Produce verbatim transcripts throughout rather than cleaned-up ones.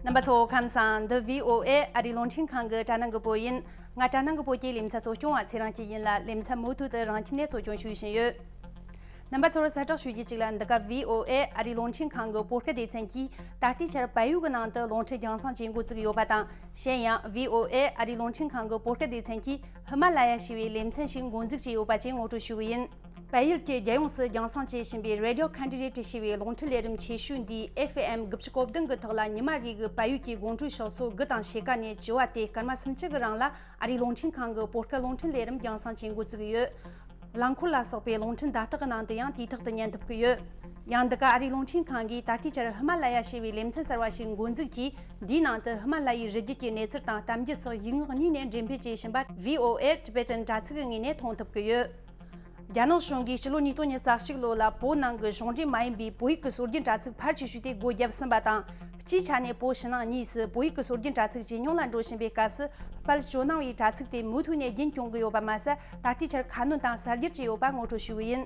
རྣམ་པ་ཚོ་ཁམས་བཟང་། འདི་བྷི་ཨོ་ཨེ་ཨ་རིའི་རླུང་འཕྲིན་ཁང་གི་དྲ་ནང་གི་བོད་ཡིན། ང་དྲ་ནང་གི་བོད་ཀྱི་ལེ་ཚན་གཙོ་སྐྱོང་བ་ཚེ་རིང་སྐྱིད་ཡིན་ལ། ལེ་ཚན་མུ་མཐུད་དུ་རང་ཁྱིམ་ནས་གཙོ་སྐྱོང་ཞུ་བཞིན་ཡོད། རྣམ་པ་ཚོར་གསལ་བསྒྲགས་ཞུ་རྒྱུ་གཅིག་ལ། འདི་ག་བྷི་ཨོ་ཨེ་ཨ་རིའི་རླུང་འཕྲིན་ཁང་གི་བོད་སྐད་སྡེ་ཚན་གྱིས་ད་ལྟའི་ཆར་བལ་ཡུལ་གྱི་ནང་དུ་རླུང་འཕྲིན་རྒྱང་སྲིང་བྱེད་འགོ་བཙུགས་ཡོད་པ་དང་། གཞན་ཡང་བྷི་ཨོ་ཨེ་ཨ་རིའི་རླུང་འཕྲིན་ཁང་གི་བོད་སྐད་སྡེ་ཚན་གྱིས་ཧི་མ་ལ་ཡ་ཞེས་པའི་ལེ་ཚན་ཞིག་འགོ་འཛུགས་བྱས་ཡོད་པ་བཅས་ངོ་སྤྲོད་ཞུ་གི་ཡིན། བལ་ཡུལ་གྱི་རྒྱལ་ཡོངས་སུ་རྒྱང་སྲིང་བྱེད་བཞིན་པའི་Radio Candidate ཞེས་པའི་རླུང་འཕྲིན་ལས་རིམ་ཆེ་ཤོས་འདིའི་ཨེཕ་ཨེམ་དགུ་བཅུ་གོ་བདུན་གྱི་ཐོག་ལ་ཉི་མ་རེ་གི་བལ་ཡུལ་གྱི་དགོང་དྲོའི་ཞག་ཚོ་དགུ་དང་ཕྱེད་ཀ་ནས་བཅུ་བ་སྟེ་སྐར་མ་སུམ་ཅུ་གི་རིང་ལ་ཨ་རིའི་རླུང་འཕྲིན་ཁང་གི་བོད་སྐད་རླུང་འཕྲིན་ལས་རིམ་རྒྱང་སྲིང་བྱེད་འགོ་བཙུགས་ཡོད། རླངས་འཁོར་ལ་སོགས་པའི་རླུང་འཕྲིན་བརྡ་རྟགས་ཀྱི་ནང་དུ་ཡང་དུས་ཐོག་ཏུ་ཉན་ཐུབ་ཀྱི་ཡོད། ཡང་འདི་ག་ཨ་རིའི་རླུང་འཕྲིན་ཁང་གིས་ད་ལྟའི་ཆར་ཧི་མ་ལ་ཡ་ཞེས་པའི་ལེ་ཚན་གསར་བ་ཞིག་འགོ་འཛུགས་ཀྱིས། འདིའི་ནང་དུ་ཧི་མ་ལ་ཡའི་རི་རྒྱུད་ཀྱི་གནས་ཚུལ་དང་གཏམ་རྒྱུད་སོགས་ཡིག་ངག་གཉིས་ནས་འགྲེམས་སྤེལ་བྱས་བཞིན་པ་བྷི་ཨོ་ཨེ་ཊི་བེ་ཊན་དྲ་ཚིགས་ཀྱི་ངོས་ནས་མཐོང་ཐུབ་ཀྱི་ཡོད། རྒྱ་ནག་གཞུང་གིས་སྤྱི་ལོ་ཉིས་སྟོང་ཉི་ཤུ་རྩ་གཅིག་ལོ་ལ་བོད་ནང་གི་གཞུང་འབྲེལ་མ་ཡིན་པའི་བོད་ཡིག་གི་སྲོལ་རྒྱུན་དྲ་ཚིགས་ཕལ་ཆེ་ཤོས་དེ་སྒོ་བརྒྱབ་ཟིན་པ་དང་། སྤྱིའི་ཆ་ནས་བོད་ཕྱི་ནང་གཉིས་སུ་བོད་ཡིག་གི་སྲོལ་རྒྱུན་དྲ་ཚིགས་ཇེ་ཉུང་ལ་འགྲོ་བཞིན་པའི་སྐབས་སུ། དཔལ་ཇོ་ནང་བའི་དྲ་ཚིགས་དེ་མུ་མཐུད་ནས་རྒྱུན་སྐྱོང་གི་ཡོད་པ་མ་ཟད། ད་ལྟའི་ཆར་ཁ་སྣོན་དང་གསར་བསྒྱུར་བྱས་ཡོད་པ་ངོ་སྤྲོད་ཞུ་གི་ཡིན།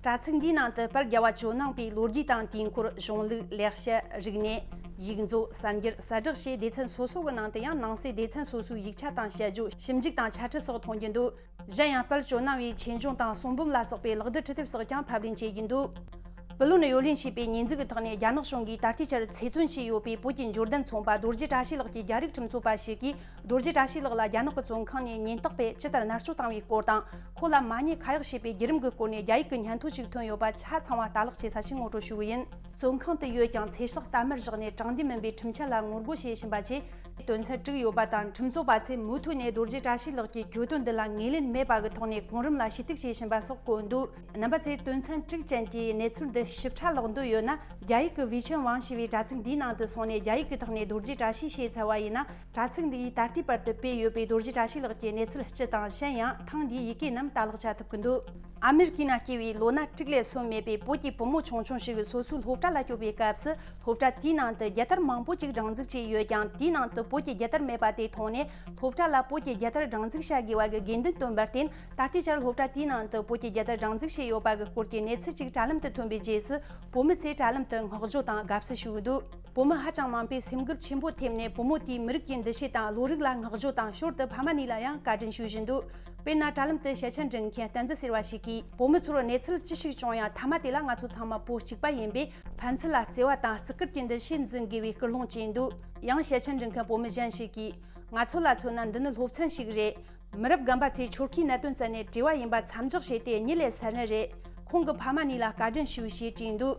དྲ་ཚིགས་འདིའི་ནང་དུ་དཔལ་རྒྱལ་བ་ཇོ་ནང་པའི་ལོ་རྒྱུས་དང་དུས་འཁོར། གཞུང་ལུགས། ལེགས་བཤད། རིག་གནས། ཡིག་མཛོད། གསར་འགྱུར། གསལ་བསྒྲགས་བཅས་སྡེ་ཚན་སོ་སོ་གི་ནང་དུ་ཡང་ནང་གསེས་སྡེ་ཚན་སོ་སོའི་ཡིག་ཆ་དང་དཔྱད་བརྗོད། ཞིབ་འཇུག་དང་འཆད་ཁྲིད་སོགས་མཐོང་རྒྱུ་འདུག་གཞན་ཡང་དཔལ་ཇོ་ནང་བའི་ཆོས་འབྱུང་དང་གསུང་འབུམ་ལ་སོགས་པའི་ལག་བསྡུར་ཁྲིད་དེབ་སོགས་ཀྱང་ཕབ་ལེན་བྱེད་ཀྱིན་འདུག། བུ་ལོན་གཡོ་ལེན་བྱས་པའི་ཉེས་འཛུགས་ཀྱི་ཐོག་ནས་རྒྱ་ནག་གཞུང་གིས་ད་ལྟའི་ཆར་ཚེ་བཙོན་བྱས་ཡོད་པའི་བོད་ཀྱི་འབྱོར་ལྡན་ཚོང་པ་རྡོ་རྗེ་བཀྲ་ཤིས་ལགས་ཀྱི་རྒྱ་རིགས་ཁྲིམས་རྩོད་པ་ཞིག་གིས། རྡོ་རྗེ་བཀྲ་ཤིས་ལགས་ལ་རྒྱ་ནག་གི་བཙོན་ཁང་ནས་ཉེན་རྟོག་པས་ཇི་ལྟར་མནར་གཅོད་བཏང་བའི་སྐོར་དང་། ཁོ་ལ་མ་ཉེས་ཁ་གཡོག་བྱས་པའི་བརྒྱུད་རིམ་གྱི་སྐོར་ནས་རྒྱ་ཡིག་གི་སྙན་ཐོ་ཞིག་ཐོན་ཡོད་པ་ཆ་ཚང་བ་ལྟ་ཀློག་བྱེད་ས་ཞིག་ངོ་སྤྲོད་ཞུ་གི་ཡིན། བཙོན་ཁང་དུ་ཡོད་ཀྱང་ཚེ་སྲོག་གཏའ་མར་བཞག་ནས་དྲང་བདེན་མིན་པའི་ཁྲིམས་ཆད་ལ་ངོ་རྒོལ་བྱེད་བཞིན་པ་བཅས་དོན་ཚན་དྲུག་ཡོད་པ་དང་། ཁྲིམས་རྩོད་པ་ཚོས་མུ་མཐུད་ནས་རྡོ་རྗེ་བཀྲ་ཤིས་ལགས་ཀྱི་གྱོད་དོན་འདི་ལ་ངོས་ལེན་མེད་པ་གི་ཐོག་ནས་གོང་རིམ་ལ་ཞུ་གཏུག་བྱེད་བཞིན་པ་སོགས་བཀོད་འདུག། རྣམ་པ་ཚོས་དོན་ཚན་དྲུག་ཅན་གྱི་གནས་ཚུལ་འདི་ཞིབ་ཕྲ་ཀློག་འདོད་ཡོད་ན། རྒྱ་ཡིག་གི་ཝེ་ཆེན་ཝང་ཞེས་པའི་དྲ་ཚིགས་འདིའི་ནང་དུ་སོང་ནས་རྒྱ་ཡིག་གི་ཐོག་ནས་རྡོ་རྗེ་བཀྲ་ཤིས་ཞེས་བཙལ་བ་ཡིན་ན། དྲ་ཚིགས་འདིས་ད་ལྟའི་བར་དུ་སྤེལ་ཡོད་པའི་རྡོ་རྗེ་བཀྲ་ཤིས་ལགས་ཀྱི་གནས་ཚུལ་སྤྱི་དང་། གཞན་ཡང་ཐེངས་འདིའི་ཡི་གེ་རྣམས་ལྟ་ཀློག་བྱ་ཐུབ་ཀྱི་འདུག། ཨ་མེ་རི་ཀའི་ནང་སྐྱེས་པའི་ལོ་ན་དྲུག་ལས་སོན་མེད་པའི་བོད་ཀྱི་བུ་མོ་ཆུང་ཆུང་ཞིག་སོ་སོའི་སློབ་གྲྭ་ལ་བསྐྱོད་པའི་སྐབས་སུ། སློབ་གྲྭ་དེའི་ནང་དུ་རྒྱལ་དར་མང་པོ་ཅིག་སྒྲེང་འཛུགས་བྱས་ཡོད་ཀྱང་། དེའི་ནང་དུ་བོད་ཀྱི་རྒྱལ་དར་མེད་པ་དེ་མཐོང་ནས། སློབ་གྲྭ་ལ་བོད་ཀྱི་རྒྱལ་དར་སྒྲེང་འཛུགས་བྱ་དགོས་པ་གི་དགོས་འདུན་བཏོན་པར་བརྟེན། ད་ལྟའི་ཆར་སློབ་གྲྭ་དེའི་ནང་དུ་བོད་ཀྱི་རྒྱལ་དར་སྒྲེང་འཛུགས་བྱས་ཡོད་པ་གི་སྐོར་གྱི་གནས་ཚུལ་ཅིག་དྲ་ལམ་དུ་ཐོན་པའི་རྗེས་སུ། བུ་མོ་ཚོས་དྲ་ལམ་དུ་བསྔགས་བརྗོད་དང་དགའ་བསུ་ཞུ་གི་འདུག། བུ་མོ་ཧ་ཅང་མང་པོས་སེམས་འགུལ་ཆེན་པོ་ཐེབས་ནས། བུ་མོ་དེའི་མི་རིགས་ཀྱི་འདུ་ཤེས་དང་བློ་རིག་ལ་བསྔགས་བརྗོད་དང་། ཞོར་དུ་ཕ་མ་གཉིས་ལ་ཡང་བཀའ་དྲིན་ཞུ་བཞིན་འདུག། དཔེར་ན། དྲ་ལམ་དུ་ཞལ་ཆད་འབྲི་མཁན་བསྟན་འཛིན་ཟེར་བ་ཞིག་གིས། བུ་མོ་ཚོར་གནས་ཚུལ་ཅི་ཞིག་བྱུང་ཡང་། མཐའ་མ་དེ་ལ་ང་ཚོ་ཚང་མ་བོད་གཅིག་པ་ཡིན་པས། ཕན་ཚུན་ལ་བརྩེ་བ་དང་བརྩི་བཀུར་གྱི་འདུ་ཤེས་འཛིན་དགོས་པའི་སྐུལ་སློང་བྱས་འདུག། ཡང་ཞལ་ཆད་འབྲི་མཁན་བུ་མོ་གཞན་ཞིག་གིས། ང་ཚོ་ལ་མཚོན་ན་འདི་ནི་སློབ་ཚན་ཞིག་རེད། མི་རབས་རྒན་པ་ཚོས་ཆོལ་ཁའི་གནད་དོན་བཙལ་ནས་དྲི་བ་ཡིན་པ་མཚམས་འཇོག་བྱས་ཏེ་གཉིད་ལས་སད་ནི་རེད། ཁོང་གི་ཕ་མ་གཉིས་ལ་བཀའ་དྲིན་ཞུ་ཞེས་བྲིས་འདུག།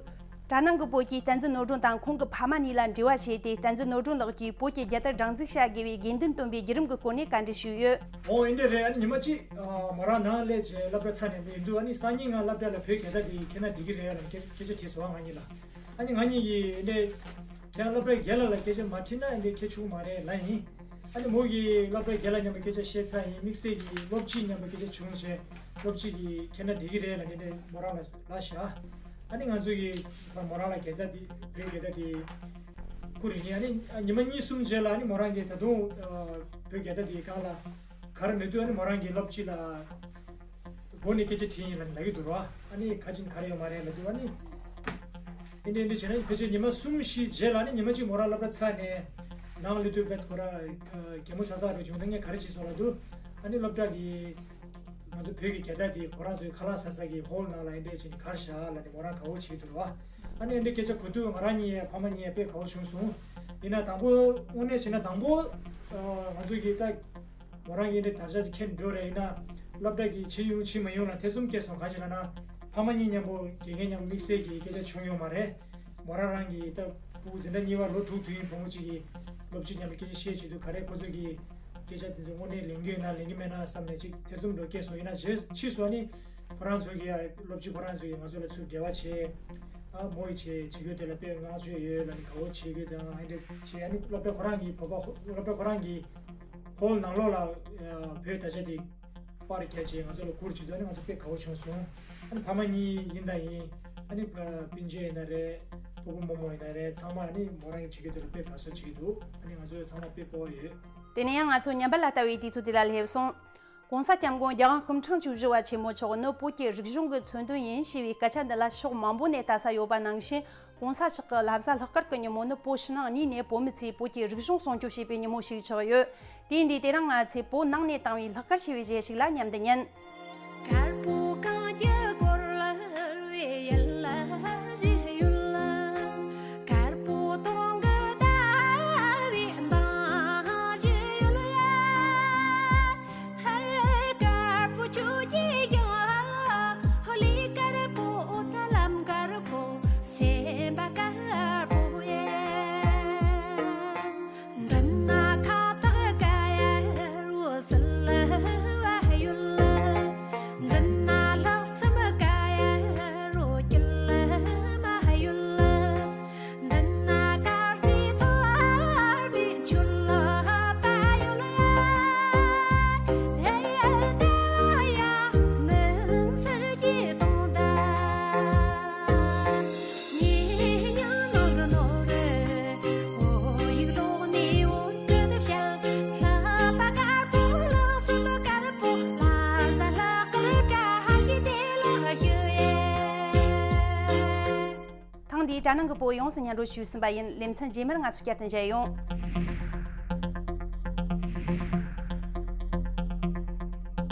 དྲ་ནང་གི་བོད་ཀྱིས་བསྟན་འཛིན་ནོར་སྒྲོན་དང་ཁོང་གི་ཕ་མ་གཉིས་ལ་འབྲེལ་བ་བྱས་ཏེ། བསྟན་འཛིན་ནོར་སྒྲོན་ལགས་ཀྱིས་བོད་ཀྱི་རྒྱལ་དར་སྒྲེང་འཛུགས་བྱ་དགོས་པའི་དགོས་འདུན་བཏོན་པའི་བརྒྱུད་རིམ་གྱི་སྐོར་ནས་བཀའ་འདྲི་ཞུས་ཡོད། འོ་ཡིན་དེ་རེད། ཨ་ནི་ཉི་མ་གཅིག་ཨ་མོ་རང་ནང་སླེབས་རྗེས་སློབ་གྲྭ་ཚར་ནས་འདི་ཡིན་འདུག། ཨ་ནི་སང་ཉིན་ང་སློབ་གྲྭ་ལ་བོད་རྒྱལ་དར་དེ་ཁྱེད་རང་འབྲི་གི་རེད་ལ་སྐད་སྐད་ཆ་དྲིས་སོང་ང་གཉིས་ལ། ཨ་ནི་ང་གཉིས་ཀྱིས་འདི་ཁྱེད་རང་སློབ་གྲྭའི་རྒན་ལགས་ལ་སྐད་ཆ་མ་དྲིས་ན་འདི་ཁྱེད་ཆུང་མ་རེད་ལབ་ཡིན། ཨ་ནི་མོ་གིས་སློབ་གྲྭའི་རྒན་ལགས་མཉམ་པོ་སྐད་ཆ་བཤད་ཚར་ཡིན། དམིགས་བསལ་གྱིས་སློབ་སྤྱི་མཉམ་པོ་སྐད་ཆ་བྱུང་བྱས། སློབ་སྤྱི་གིས་ཁྱེད་རང་འབྲི་གི་རེད་ལབ་ནས་འདི་མོ་རང་ལ་ལབ་བཞག། ཨ་ནི་ང་ཚོ་གིས་མོ་རང་ལ་རྒྱལ་དར་དེ་བོད་རྒྱལ་དར་དེ་བསྐུར་ཡིན། ཨ་ནི་ཉི་མ་གཉིས་གསུམ་རྗེས་ལ་ཨ་ནི་མོ་རང་གིས་ད་དུང་བོད་རྒྱལ་དར་དེ་སྒང་ལ་ག་རེ་མི་འདུག། ཨ་ནི་མོ་རང་གིས་སློབ་སྤྱི་ལ་སྒོ་ནས་སྐད་ཆ་དྲིས་ཡིན་ལབ་ལབ་ཀྱི་འདུག་ར། ཨ་ནི་ག་ཅིན་ག་རེ་ཡོད་མ་རེད་ལབ་འདུག། ཨ་ནི་ཨིན་དེ་ཨིན་དེ་བྱས་ན་ཕལ་ཆེར་ཉི་མ་གསུམ་བཞི་རྗེས་ལ་ཨ་ནི་ཉི་མ་གཅིག་མོ་རང་སློབ་གྲྭ་ཚར་ནས་ནང་ལུས་དུས་བེད་ཁོ་ར་གད་མོ་ཚ་ཚ་རེ་བྱུང་། ད་ངས་ག་རེ་བྱས་སོང་ལབ་འདུག། ཨ་ནི་སློབ་གྲྭ་གི་ང་ཚོ་བོད་ཀྱི་རྒྱལ་དར་དེ་ཁོ་རང་ཚོའི་ཁ་ལག་ཟ་ས་གི་ཧོལ་ནང་ལ་ཨིན་དེ་བྱས་ནས་གར་བཞག་ལབ་ནས་མོ་རང་དགའ་བོ་བྱེད་འདུག་ར། ཨ་ནི་ཨིན་དེ་སྐད་ཆ་གོ་དུས་ང་རང་གཉིས་ཕ་མ་གཉིས་དཔེ་དགའ་བོ་བྱུང་སོང་། ཡིན་ན་དང་པོ་དངོས་གནས་བྱས་ན་དང་པོ་ང་ཚོ་གི་ད་མོ་རང་གིས་འདི་དར་ཆ་ཅིག་འཁྱེར་འགྲོ་རེད། ཡིན་ན་སློབ་གྲྭ་གི་ཕྱི་ཡོང་ཕྱི་མ་ཡོང་ལ་ཐེ་ཚོམ་སྐྱེས་སོང་། ག་ཅི་ལབ་ན་ཕ་མ་གཉིས་མཉམ་པོ་དགེ་རྒན་མཉམ་དམིགས་བསལ་གྱི་སྐད་ཆ་བྱུང་ཡོད་མ་རེད། མོ་རང་རང་གིས་ད་ཕྲུ་གུ་འཛིན་གྲྭ་གཉིས་པ་ལོ་དྲུག་ཏུ་ཡིན་བུ་མོ་གཅིག་གིས་སློབ་སྤྱི་མཉམ་པོ་སྐད་ཆ་བཤད་བྱེད་དུས་ག་རེ་ཁོ་ཚོ་གིས་སྐད་ཆ་དེ་ཚོ་དངོས་གནས་ལེན་གྱི་ཡོད་ན་ལེན་གྱི་མེད་ན་བསམ་ནས་ཅིག་ཐེ་ཚོམ་འགྲོ་སྐྱེས་སོང་། ཡིན་ན་རྗེས་ཕྱིས་སུ་ནི་ཁོ་རང་ཚོ་གིས་སློབ་སྤྱི་ཁོ་རང་ཚོ་གིས་ང་ཚོ་ལ་ཚུར་འབྲེལ་བ་བྱས། ཨ་མོ་ཡིས་བྱེད་བྱེད་རྒྱུ་དེ་ལ་དཔེ་བསྔགས་བརྗོད་ཡོད་ལབ་ནས་དགའ་བོ་བྱེད་རྒྱུ་དང་ཨ་འདྲ་བྱས། ཨ་ནི་སློབ་གྲྭ་ཁོ་རང་གི་བོད་པ་སློབ་གྲྭ་ཁོ་རང་གི་ཧོལ་ནང་ལོགས་ལ་བོད་དར་ཆ་དེ་པར་བརྒྱབ་བྱས་ང་ཚོ་ལ་སྒུར་བྱེད་དུས་ཨ་ནི་ང་ཚོ་དཔེ་དགའ་བོ་བྱུང་སོང་། ཨ་ནི་ཕ་མ་གཉིས་ཡིན་དང་ཡིན། ཨ་ནི་སྤུན་མཆེད་ཡིན་ན་རེད། སྤོ་བོ་རྨོ་མོ་ཡིན་ན་རེད། ཚང་མ་ཨ་ནི་མོ་རང་གི་བྱེད་རྒྱུ་དེ་ལ་དཔེ་དགའ་ཚོར་བྱེད་ཀྱི་འདུག། ཨ་ནི་ང་ཚོ་ཚང་མ་དཔེ་སྤོབས་པ་ཡོད། དེ་ནས་ཡང་ང་ཚོ་ཉམས་པ་ལ་ལྟ་བའི་དུས་ཚོད་དེ་ལ་སླེབས་སོང་། ༸གོང་ས་༸སྐྱབས་མགོན་རྒྱལ་དབང་སྐུ་ཕྲེང་བཅུ་བཞི་པ་ཆེན་མོ་མཆོག་ནི་བོད་ཀྱི་རིག་གཞུང་གི་མཚོན་དོན་ཡིན་ཞེས་པའི་སྐད་ཆ་འདི་ལ་ཕྱོགས་མང་པོ་ནས་ལྟ་ས་ཡོད་པ་ནང་བཞིན། ༸གོང་ས་མཆོག་གི་བླ་གཟའ་ལྷག་དཀར་གྱི་ཉིན་མོ་ནི་བོད་ཕྱི་ནང་གཉིས་ནས་བོད་མི་ཚོས་བོད་ཀྱི་རིག་གཞུང་སྲུང་སྐྱོབ་བྱེད་པའི་ཉིན་མོ་ཞིག་ཆགས་ཡོད། དེ་ཡིན་དུས་དེ་རིང་ང་ཚོས་བོད་ནང་ནས་བཏང་བའི་ལྷག་དཀར་ཞེས་པའི་གཞས་ཤིག་ལ་མཉམ་དུ་ཉན། དཀར་པོ་གངས་ཀྱི་སྐོར་ལ་རོལ་བའི་ཡུལ་ལ་བཞུགས་ཡོད། དཀར་པོ་སྟོང་གི་ཟླ་བའི་མདངས་ཤར་ཡོད་ཡ། ཧེ། དཀར་པོ་ཁྱོད་ཀྱི་ཡང་ལས་དཀར་པོ། ཐར་ལམ་དཀར་པོ། སེམས་པ་དཀར་པོ་ཡ། འདི་ན་ཁ་བཏགས་ཀ་ཡ་རུ་སིལ་བ་ཡོད། འདི་ན་ལྷག་བསམ་ཀ་ཡ་རུ་སྐྱིད་མ་ཡོད། འདི་ན་དཀར་ཟས་ཐོར་བའི་ཆུ་ལོག་པ་ཡོད། ཨེ་ཡ་ད་ཡ་མི་སེར་གྱི་དོང་ད། ཐེངས་འདིའི་དྲ་ནང་གི་བོད་ཡོངས་སུ་སྙན་སྒྲོན་ཞུས་ཟིན་པ་ཡིན། ལེ་ཚན་རྗེས་མར་ང་ཚོ་བསྐྱར་དུ་མཇལ་ཡོང་།